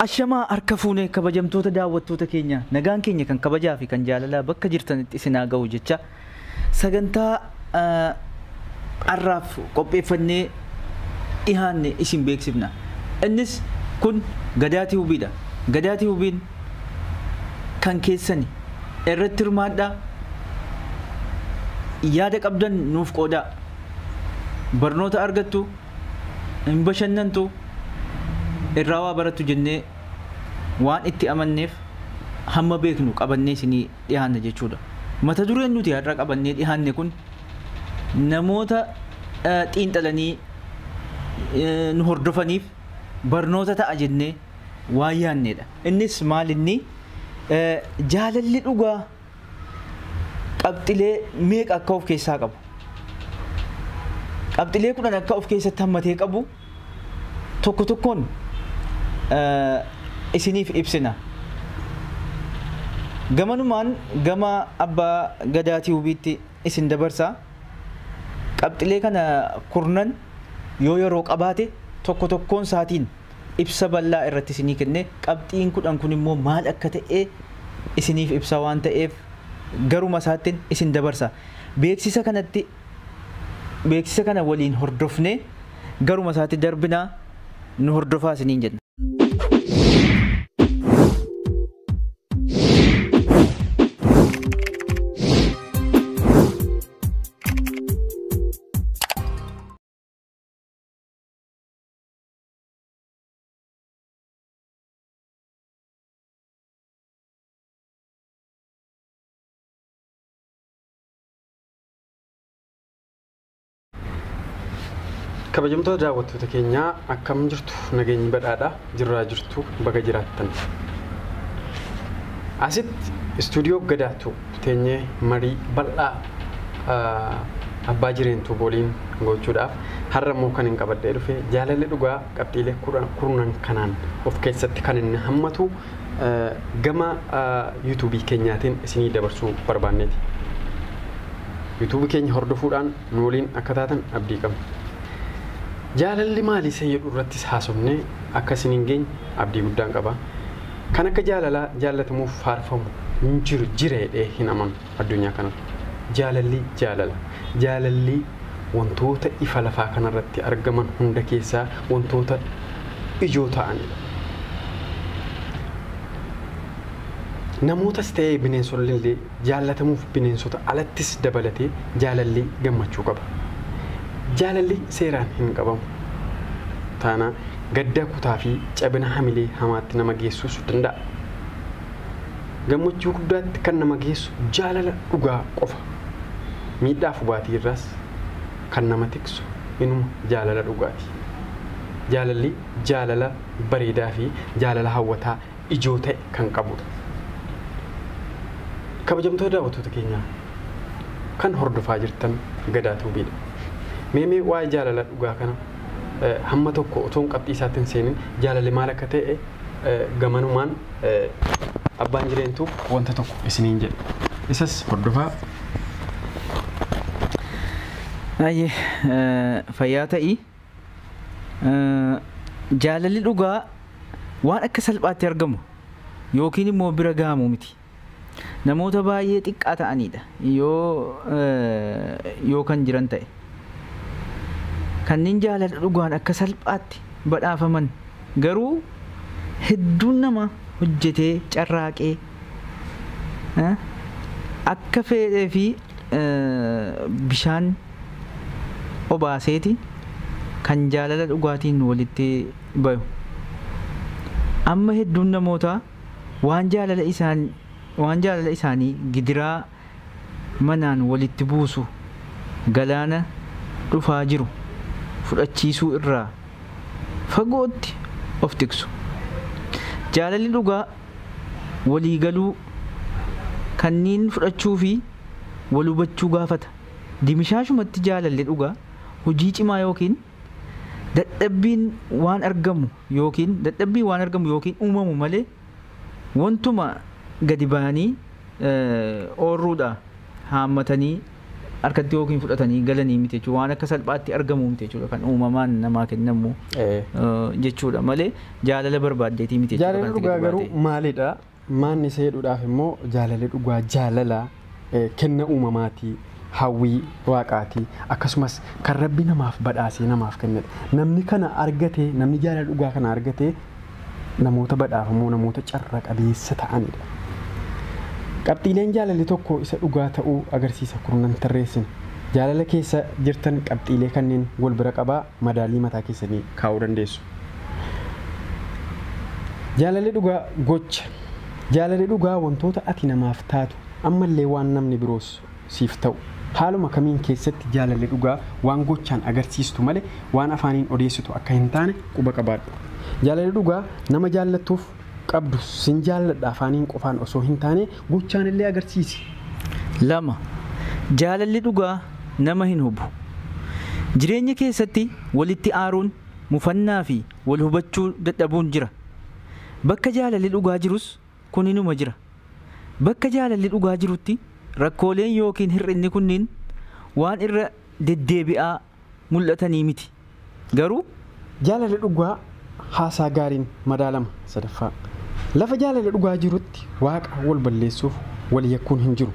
Ashamaa harka fuunee kabajamtoota daawwattoota keenya, nagaan keenya kan kabajaa fi kan jaalalaa bakka jirtanitti isin haa ga'u jecha sagantaa har'aaf qopheeffannee dhihaanne isin beeksifna. Innis kun Gadaa Tiyuubiidha. Gadaa Tiyuubiin kan keessani irratti hirmaadhaa, yaada qabdan nuuf qoodaa, barnoota argattu, hin bashannantu, irraa waa barattu jennee waan itti amanneef hamma beeknu qabannee isinii dhiyaanna jechuudha. Mata dureen nuti har'a qabannee dhiyaanne kun namoota xiinxalanii nu hordofaniif barnoota ta'a jennee waan yaannedha. Innis maal inni jaalalli dhugaa qabxilee meeqa akka of keessaa qabu? Qabxilee 10 akka of keessatti hammatee qabu tokko tokkoon isiniif ibsina. Gamanumaan gama abbaa Gadaa Tiyuubiitti isin dabarsa. Qabxilee kana 10 yoo yeroo qabaate tokko tokkoon isaatiin ibsa bal'aa irratti isinii kenne, qabxiin 10 kun immoo maal akka ta'e isiniif ibsa waan ta'eef garuma isaattiin isin dabarsa. Beeksisa kanatti beeksisa kana waliin hordofnee garuma isaatti darbinaa, nu hordofaa isiniin jenna. Kabajamtoota daawwattoota keenyaa, akkam jirtu? Nageenyi badhaadha jirraa jirtu, baga jiraattan. Asitti istuudiyoo Gadaatu teenyee marii bal'aa abbaa jireentuu waliin gochuudhaaf har'a immoo kan hin qabadhee dhufe jaalalli dhugaa qabxiilee 10 kanaan of keessatti kan inni hammatu gama yuutuubii keenyaatiin isinii dabarsuu barbaanneeti. Yuutuubii keenya hordofuudhaan nu waliin akka taatan abdii qabna. Jaalalli maali isa jedhu irrattis haasofnee akka isiniin geenye abdii guddaan qaba. Kan akka jaalalaa jaallatamuuf faarfamu hin jiru jireedhee hin amanu addunyaa kanarra. Jaalalli jaalala. Jaalalli wantoota ifa lafaa kanarratti argaman hunda keessaa wantoota ijoo ta'anidha. Namootas ta'ee bineensonni illee jaallatamuuf bineensota alattis dabalatee jaalalli gammachuu qaba. Jaalalli seeraan hin qabamu. Taanaa gadda kutaa fi cabina hamilee hamaatti nama geessuus danda'a. Gammachuu guddaatti kan nama geessu jaalala dhugaa qofa. Miidhaa hubaatii irraas kan nama tiksu inuma jaalala dhugaati. Jaalalli jaalala bareedaa fi jaalala hawwataa ijoo ta'e kan qabudha. Kabajamtoota daawwattoota keenyaa, kan hordofaa jirtan Gadaa Tuubiidha. Meemee waa'ee jaalala dhugaa kana hamma tokko otoo hin qabxii isaatti hin seenin jaalalli maal akka ta'e gamanumaan abbaan jireentuu wanta tokko isiniin jedhe. Isas hordofaa. Ayyee, fayyaa ta'ii. Jaalalli dhugaa waan akka salphaatti argamu yookiin immoo bira gahamu miti. Namoota baay'ee xiqqaa ta'anidha yoo kan jiran ta'e. Kanneen jaalala dhugaan akka salphaatti badhaafaman garuu hedduun nama hojjetee carraaqee akka fedhee fi bishaan obaaseeti kan jaalala dhugaatiin walitti bayu. Amma hedduun namootaa waan jaalala isaanii gidiraa manaan walitti buusu galaana dhufaa jiru fudhachiisuu irraa fagootti of tiksu. Jaalalli dhugaa waliigaluu kanneen fudhachuu fi wal hubachuu gaafata. Dimishaashumatti jaalalli dhugaa hojii cimaa yookiin dadhabbiin waan argamu yookiin dadhabbiin waan argamu yookiin uumamu malee wantuma gadi ba'anii oorruudha haammatanii harkatti yookiin fudhatanii galanii miti jechuudha. Waan akka salphaatti argamu miti jechuudha. Kan uumamaan namaa kennamu jechuudha malee jaalala barbaaddeetii miti jechuudha. Jaalalli dhugaa garuu maalidha? Maanni isa jedhuudhaaf immoo jaalalli dhugaa jaalala kenna uumamaati. Hawwii waaqaati, akkasumas kan rabbi namaaf badhaasee namaaf kennedha. Namni kana argate, namni jaalala dhugaa kana argate namoota badhaafamoo, namoota carra qabeessa ta'anidha. Qabxiileen jaalalli tokko isa dhugaa ta'uu agarsiisa kurnan tarreessina. Jaalala keessa jirtan qabxiilee kanneen wal bira qabaa madaalii mataa keessanii kaa'uu dandeessu. Jaalalli dhugaa gocha. Jaalalli dhugaa wantoota ati namaaf taatu ammallee waan namni biroos siif ta'u. Haaluma kamiin keessatti jaalalli dhugaa waan gochaan agarsiistu malee waan afaaniin odeessitu akka hin taane quba qabaadhu. Jaalalli dhugaa nama jaallattuuf qabdu sin jaalladha afaaniin qofaan osoo hin taane gochaan illee agarsiisi. 2. Jaalalli dhugaa nama hin hubu. Jireenya keessatti walitti aaruun, mufannaa fi wal hubachuu dadhabuun jira. Bakka jaalalli dhugaa jirus kun inuma jira. Bakka jaalalli dhugaa jirutti rakkooleen yookiin hir'inni kunniin waan irra deddeebi'aa mul'atanii miti. Garuu jaalalli dhugaa haasaa gaariin madaalama. 3. Lafa jaalalli dhugaa jirutti waaqa wal balleessuuf wal yakkuun hin jiru.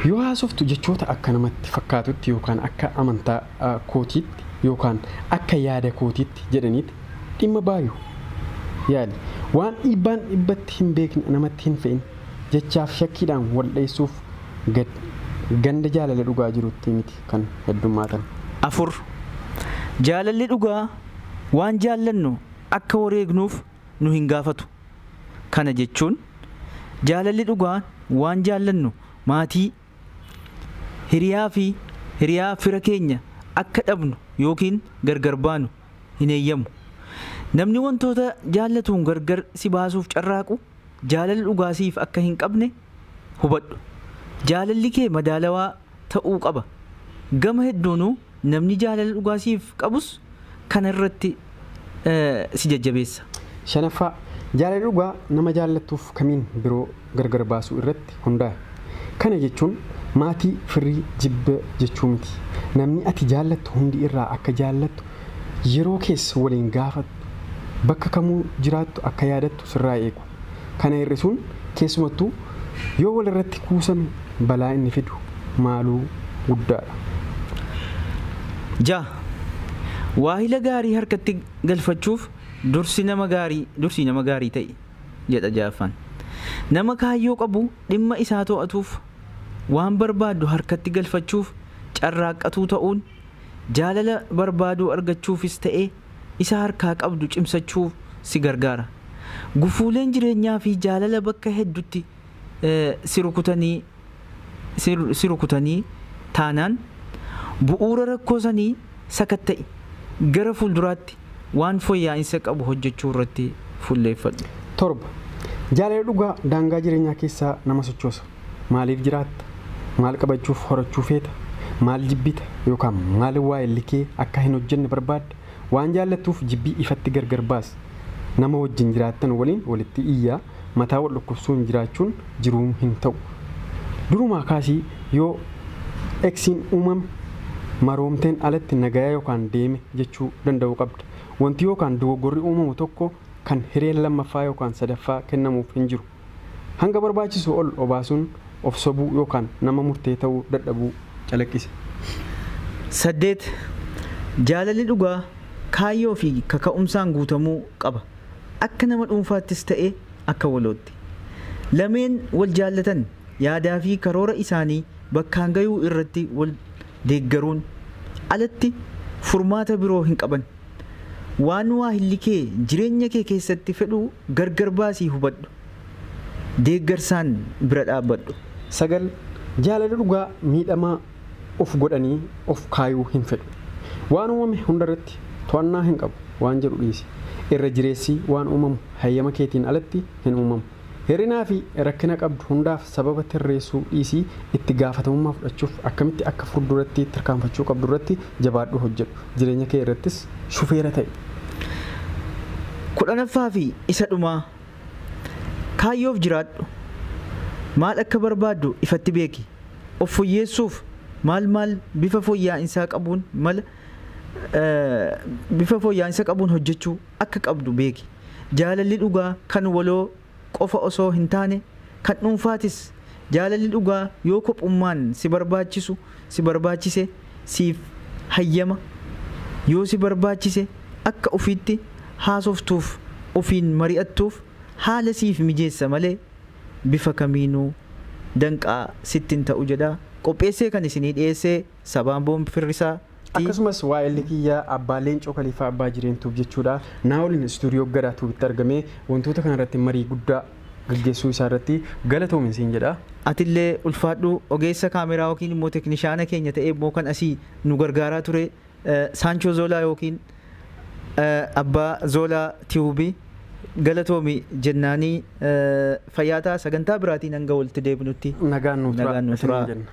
Yoo haasoftu jechoota akka namatti fakkaatutti yookaan akka amantaa kootiitti yookaan akka yaada kootiitti jedhaniitti dhimma baayu yaali. Waan dhiibbaan dhibbatti hin beekne namatti hin fe'in jechaaf shakkiidhaan wal dheessuuf ganda jaalala dhugaa jirutti miti kan heddummaatan. 4. Jaalalli dhugaa waan jaallannu akka wareegnuuf nu hin gaafatu. Kana jechuun jaalalli dhugaa waan jaallannu maatii, hiriyaa fi hiriyaa fira keenya akka dhabnu yookiin gargar baanu hin eeyyamu. Namni wantoota jaallatuun gargar si baasuuf carraaqu jaalala dhugaa siif akka hin qabne hubadhu. Jaalalli kee madaalawaa ta'uu qaba. Gama hedduunuu namni jaalala dhugaa siif qabus kana irratti si jajjabeessa. 5. Jaalalli dhugaa nama jaallattuuf kamiin biroo gargar baasuu irratti hundaa'a. Kana jechuun maatii firii jibba jechuu miti. Namni ati jaallattu hundi irraa akka jaallattu yeroo keessa waliin gaafattu bakka kamuu jiraattu akka yaadattu sirraa eegu. Kana hir'isuun keessumattuu yoo walirratti kuusame balaa inni fidu maaluu guddaadha. 6. Waahila gaarii harkatti galfachuuf dursi nama gaarii ta'i jedha 6ffaan. Nama kaayyoo qabu dhimma isaa to'atuuf waan barbaaddu harkatti galfachuuf carraaqqatuu ta'uun jaalala barbaaduu argachuufis ta'e isa harkaa qabdu cimsachuuf si gargaara. Gufuuleen jireenyaa fi jaalala bakka hedduutti si rukutanii taanaan bu'uura rakkoo sanii sakatta'i. Gara fuulduraatti waan fooyya'insa qabu hojjechuu irratti fuulleeffadhu. 7. Jaalalli dhugaa daangaa jireenyaa keessaa nama sochoosa. Maaliif jiraatta? Maal qabachuuf horachuu feeta? Maal jibbita yookaan maal waa'ee likee akka hin hojjenne barbaadda? Waan jaallattuuf jibbii ifatti gargar baasi. Nama wajjin jiraattan waliin walitti iyyaa mataa wal dhukkubsuun jiraachuun jiruu hin ta'u. Durumaa kaasii yoo eksiin uumame maroomteen alatti nagayaa yookaan deeme jechuu danda'uu qabda. Wanti yookaan dogoggorri uumamu tokko kan hireen lammaffaa yookaan sadaffaa kennamuuf hin jiru. Hanga barbaachisu ol obaasuun of sobuu yookaan nama murtee ta'uu dadhabuu calaqqisa. 8. Jaalalli dhugaa kaayyoo fi kaka'umsaan guutamuu qaba. Akka nama dhuunfaattis ta'e akka walootti. Lameen wal jaallatan yaadaa fi karoora isaanii bakkaan gayuu irratti wal deeggaruun alatti furmaata biroo hin qaban. Waan waahilli kee jireenya kee keessatti fedhu gargar baasii hubadhu. Deeggarsaan bira dhaabbadhu. 9. Jaalalli dhugaa miidhamaa of godhanii of kaayuu hin fedhu. Waan uumame hundarratti to'annaa hin qabu waan jedhu dhiisi. Irra jireessi waan uumamu hayyama keetiin alatti hin uumamu. Hir'inaa fi rakkina qabdu hundaaf sababa tarreessuu dhiisii itti gaafatamummaa fudhachuuf akkamitti akka fuulduratti tarkaanfachuu qabdu irratti jabaadhu hojjedhu. Jireenya kee irrattis shufeera ta'i. 10ffaa fi isa dhumaa kaayyoof jiraadhu. Maal akka barbaaddu ifatti beeki. Of fooyyeessuuf Maal maal bifa fooyya'insaa qabuun mala bifa fooyya'insa qabuun hojjechuu akka qabdu beeki. Jaalalli dhugaa kan waloo qofa osoo hin taane kan dhuunfaatis. Jaalalli dhugaa yoo kophummaan si barbaachisu si barbaachise siif hayyama, yoo si barbaachise akka ofiitti haasoftuuf ofiin mari'attuuf haala siif mijeessa malee bifa kamiinuu danqaa sitti hin ta'u jedha. Qopheessee kan isinii dhiyeessee Sabaan Boon Firrisaa. Akkasumas waa'elli kiyyaa Abbaa Leencoo Kaliifaa Abbaa Jireentuuf jechuudha. Naa waliin istuudiyoo Gadaa Tuubitti argamee wantoota kanarratti marii guddaa gaggeessuu isaa irratti galatoomi siin jedha. Atillee ulfaadhu. Ogeessa kaameraa yookiin immoo teeknishaana keenya ta'ee immoo kan asii nu gargaaraa ture Saanchoo Zoolaa yookiin Abbaa Zoolaa Tiyuubii galatoomi jennaanii, fayyaataa, sagantaa biraatiin hanga walitti deebinutti nagaan nu turaa. Nagaan nu turaa. Isiniin jenna.